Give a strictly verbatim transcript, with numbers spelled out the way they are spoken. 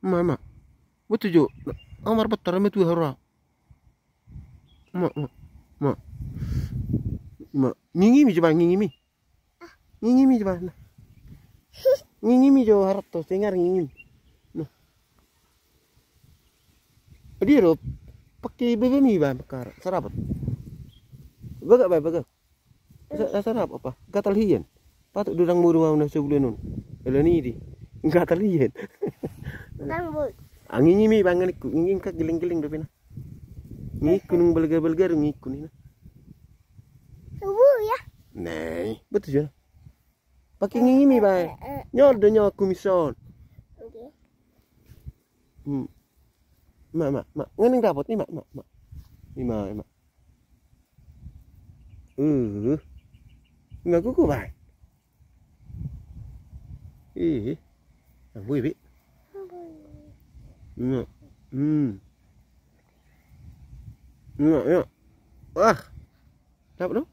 Ma, ma. Boto jo. Au marbottar ma tu haro. Ma, ma, ma. Ma. Ngingimi jo ba, ngingimi. Ngingimi jo ba. Ngingimi jo harap to, tengar ngingimi. Nah. Dia do. Pakai bebemi ba, mekar. Sarabot. Bagak ba, bagak. Sa-, sa-, sarap apa? Gatal hian. Patut dudang muru mau na sebulan nun. Ela ni di. Gatal hian. Bang, boy. Angin ini bang, ngingku. Ngingku giling-giling do pina. Ngingku nung balga-balga do ngingku ni na. Subuh ya. Nei, betul ya. Pakai ngingimi ba. Nyol do nyol kumison. Oke. Hmm. Ma, ma, ma. Ngening dapot ni, ma, ma, ma. Ni ma, ma. Uh. Ni ma kuku ba. Ih. Yang bui bi. Ni ma. Hmm. Ni ma, ni ma. Wah. Dapot do?